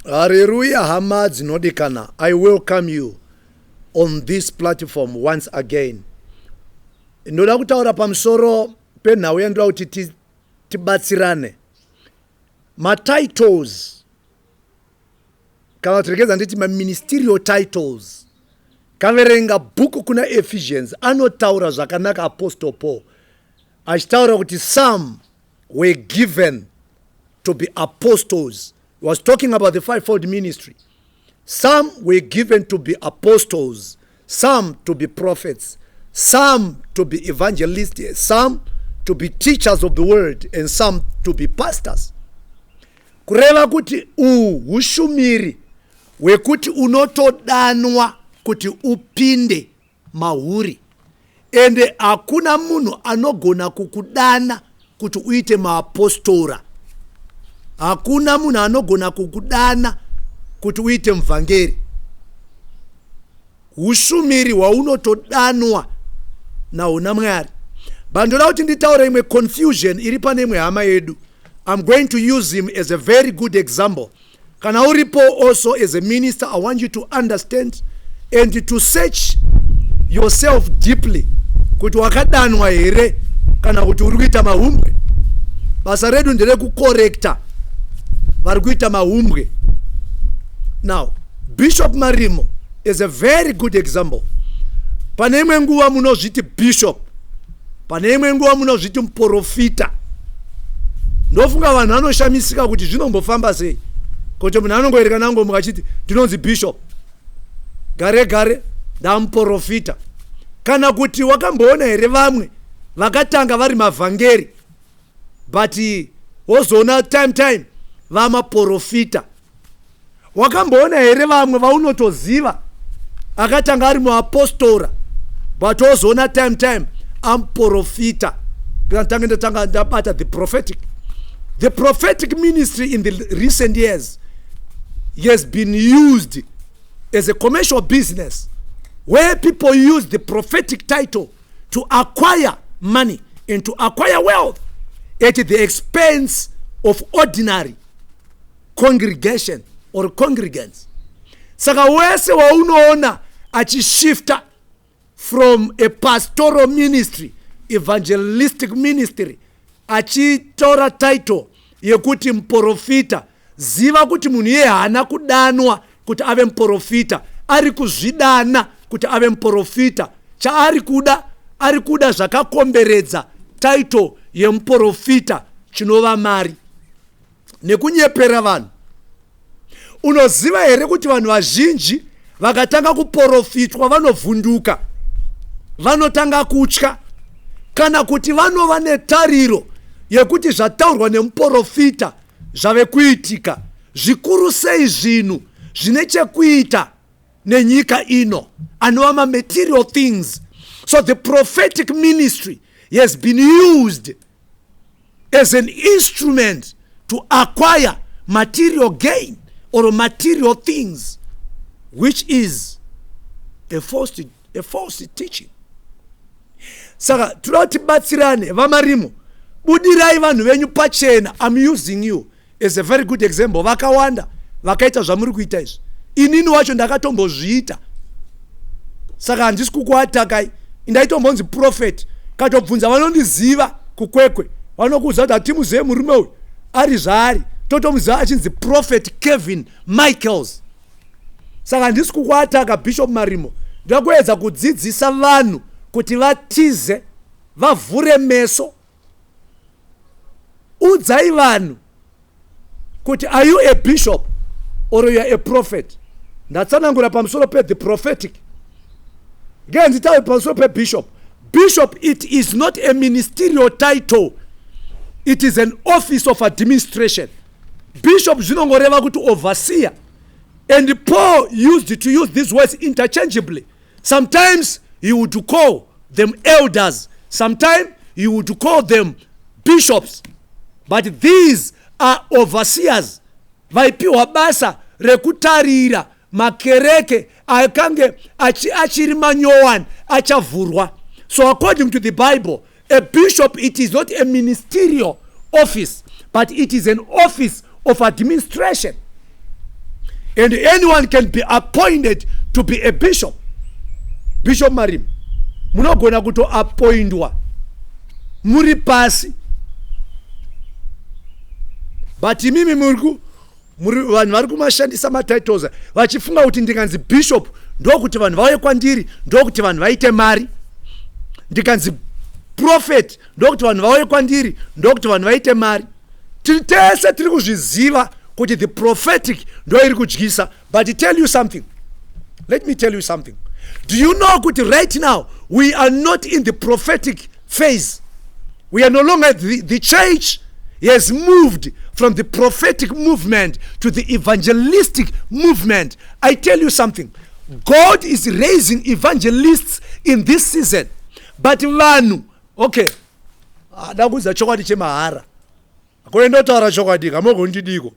Hareruya hama dzinodikana. I welcome you on this platform once again. Ndoda kutaura pamusoro penhau yandoda kuti tibatsirane. Matitles kana kuti regedza nditi maministerial titles. Kaverenga bhuku kuna Ephesians anotaura zvakanaka Apostle Paul achitaura kuti some were given to be apostles. He was talking about the fivefold ministry. Some were given to be apostles, some to be prophets, some to be evangelists, some to be teachers of the word, and some to be pastors. Kureva kuti uhu hushumiri hwekuti unotodanwa kuti upinde mahuri, ende hakuna munhu anogona kukudana kuti uite maapostora, hakuna munhu anogona kukudana kuti uite muvhangeri. Hushumiri hwaunotodanwa nahwo naMwari. But ndoda kuti nditaure imwe confusion iri pane imwe hama yedu. I'm going to use him as a very good example. Kana uripo also as a minister, I want you to understand and to search yourself deeply kuti wakadanwa here kana kuti uri kuita mahumbwe. Basa redu nderekukorekta vari kuita mahumbwe. Now, Bishop Marimo is a very good example. Pane imwe nguva munozviti bishop, pane imwe nguva munozviti muprofita. Ndofunga vanhu vanoshamisika kuti zvinombofamba sei kuti munhu anongoerekana angomuka achiti ndinonzi bishop, gare gare ndamuprofita. Kana kuti wakamboona here vamwe vakatanga vari mavhangeri but wozoona time time vamaprofita? Wakamboona here vamwe vaunotoziva akatanga ari muapostora but wozoona time time amuprofita? Tange ndatanga ndabata the prophetic ministry in the recent years has been used as a commercial business where people use the prophetic title to acquire money and to acquire wealth at the expense of ordinary congregation or congregants. Saka wese waunoona achishifta from a pastoral ministry, evangelistic ministry, achitora title yekuti muprofita, ziva kuti munhu iye haana kudanwa kuti ave muprofita, ari kuzvidana kuti ave muprofita. Chaari kuda, ari kuda zvakakomberedza title yemuprofita, chinova mari nekunyepera vanhu. Unoziva here kuti vanhu vazhinji vakatanga kuprofitwa vanovhunduka, vanotanga kutya, kana kuti vanova netariro yekuti zvataurwa nemuprofita zvave kuitika, zvikuru sei zvinhu zvine chekuita nenyika ino, anova mamaterial things? So the prophetic ministry has been used as an instrument to acquire material gain or material things, which is a false teaching. Saka toda kuti tibatsirane. VaMarimo, budirai vanhu venyu pachena. I'm using you as a very good example. Vakawanda vakaita zvamuri kuita izvi. Inini wacho ndakatombozviita, saka handisi kukuatakai. Ndaitombonzi prophet. Katobvunza vanondiziva kuKwekwe, vanokuudza kuti hatimuzive murume uyu ari zvaari, totomuziva achinzi Prophet Kevin Michaels. Saka handisi kukuataka, Bishop Marimo. Ndoda kuedza kudzidzisa vanhu kuti vatize, vavhure meso. Udzai vanhu kuti are you a bishop or you are a prophet? Ndatsanangura pamusoro pethe prophetic. Ngee nditaure pamusoro pebishop. Bishop, it is not a ministerial title, it is an office of administration. Bishop zvinongoreva kuti overseer, and Paul used to use these words interchangeably. Sometimes he would call them elders, sometimes he would call them bishops, but these are overseers vaipiwa basa rekutarira makereke akange achiri manyowani achavhurwa. So according to the Bible, a bishop, it is not a ministerial office, but it is an office of administration. And anyone can be appointed to be a bishop. Bishop Marimo, munogona kutoappointwa muri pasi, but imimi muri vanhu vari kumashandisa matitles vachifunga kuti ndikanzi bishop ndokuti vanhu vauye kwandiri, ndokuti vanhu vaite mari. Ndikanzi prophet ndokuti vanhu vauye kwandiri, ndokuti vanhu vaite mari. Tiri tese tiri kuzviziva kuti the prophetic ndo iri kudyisa. But tell you something, let me tell you something. Do you know kuti right now we are not in the prophetic phase? We are no longer the church has moved from the prophetic movement to the evangelistic movement. I tell you something, God is raising evangelists in this season, but vanhu, okay, da kuudza chokwadi chemahara. Kuendotaura chokwadi kamogondidiko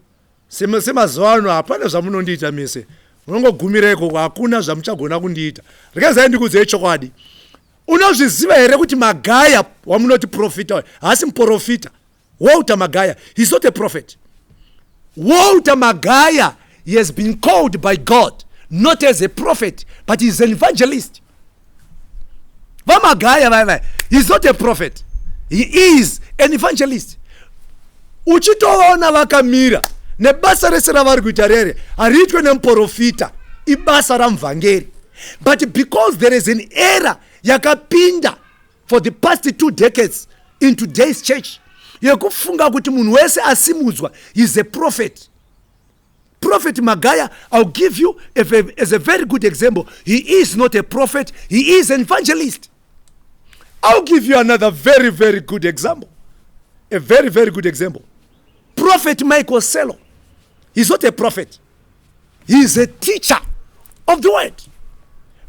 semazuva ano, hapana zvamunondiita mese, munongogumira ikoko, hakuna zvamuchagona kundiita. Rekezai ndikuudzei chokwadi. Unozviziva here kuti Magaya wamunoti profita haasi muprofita? Walter Magaya, he's not a prophet. Walter Magaya, he has been called by God not as a prophet, but he's an evangelist. VaMagaya vaya vaya, he's not a prophet, he is an evangelist. Uchitoona vakamira nebasa rese ravari kuita rere, hariitwe nemuprofita, ibasa ramuvhangeri. But because there is an error yakapinda for the past 2 decades in today's church yekufunga kuti munhu wese asimudzwa is a prophet. Prophet Magaya, I'll give you as a very good example, he is not a prophet, he is an evangelist. I'll give you another very, very good example, a very, very good example. Prophet Michael Selo, he's not a prophet, he is a teacher of the word.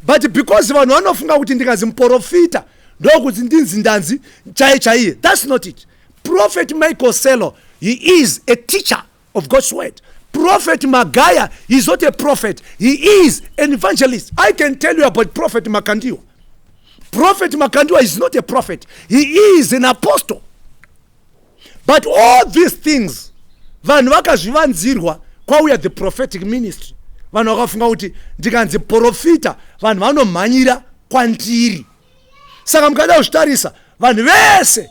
But because vanhu vanofunga kuti ndikazi muprofita ndokuti ndinzi ndanzi chai chaiye, that's not it. Prophet Michael Selo, he is a teacher of God's word. Prophet Magaya is not a prophet, he is an evangelist. I can tell you about Prophet Makandiwa. Prophet Makandiwa is not a prophet, he is an apostle. But all these things vanhu vakazvivanzirwa. Kwauya the prophetic ministry, vanhu vakafunga kuti ndikanzi profita vanhu vanomhanyira kwandiri. Saka mukada kuzvitarisa, vanhu vese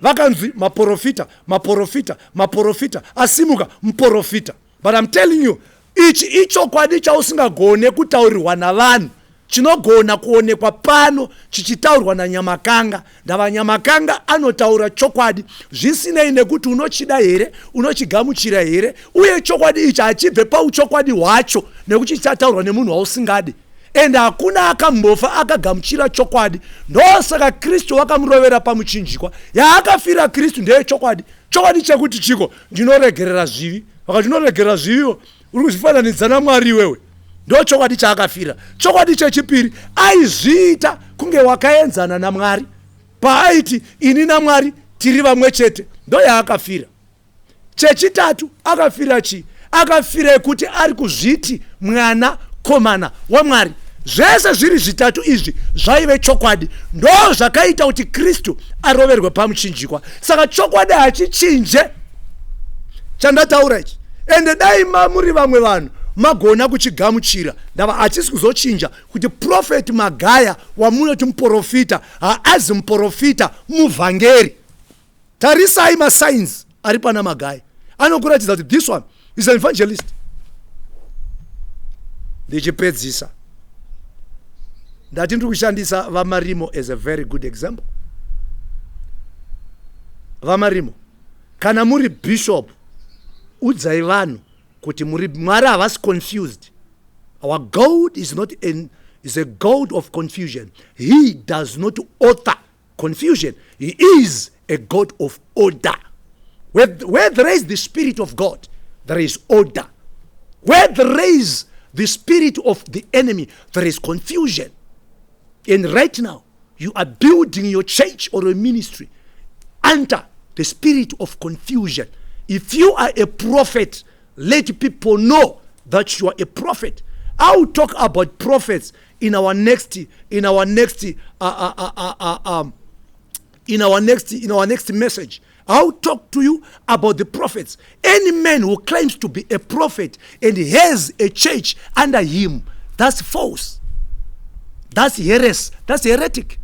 vakanzi maprofita, maprofita, maprofita, asimuka muprofita. But I'm telling you, ichi ichokwadi chausingagone kutaurirwa navanhu, chinogona kuonekwa pano chichitaurwa naNyamakanga. Ndava Nyamakanga anotaura chokwadi zvisinei nekuti unochida here, unochigamuchira here. Uye chokwadi ichi hachibve pauchokwadi hwacho nekuti chichataurwa nemunhu wausingadi, ende hakuna akambofa akagamuchira chokwadi. Ndosaka Kristu wakamurovera pamuchinjikwa. Yaakafira Kristu ndeyechokwadi. Chokwadi chekuti chiko? Ndinoregerera zvivi. Vakati ndinoregerera zviviwo, uri kuzvifananidza naMwari iwewe? Ndo chokwadi chaakafira. Chokwadi chechipiri, aizviita kunge wakaenzana naMwari paaiti ini naMwari tiri vamwe chete. Ndo yaakafira. Chechitatu, akafira chii? Akafira kuti ari kuzviti mwana komana waMwari. Zvese zviri zvitatu izvi zvaive chokwadi. Ndo zvakaita kuti Kristu aroverwe pamuchinjikwa. Saka chokwadi hachichinje chandataura ichi, ende dai muri vamwe vanhu magona kuchigamuchira. Ndava hachisi kuzochinja kuti Prophet Magaya wamunoti muprofita haazi muprofita, muvhangeri. Tarisai masigns ari pana Magaya anokuratidza kuti this one is an evangelist. Ndichipedzisa, ndati ndiri kushandisa VaMarimo as a very good example. VaMarimo, kana muri bishop, udzai vanhu kuti muri. Mwari havasi confused. Our God is not an, is a God of confusion. He does not author confusion. He is a God of order. Where there is the spirit of God, there is order. Where there is the spirit of the enemy, there is confusion. And right now you are building your church or a ministry under the spirit of confusion. If you are a prophet, let people know that you are a prophet. I will talk about prophets in our next in our next message. I'll talk to you about the prophets. Any man who claims to be a prophet and has a church under him, that's false. That's heresy. That's heretic.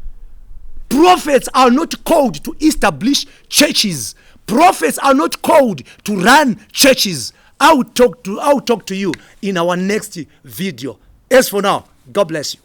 Prophets are not called to establish churches. Prophets are not called to run churches. I will talk to you in our next video. As for now, God bless you.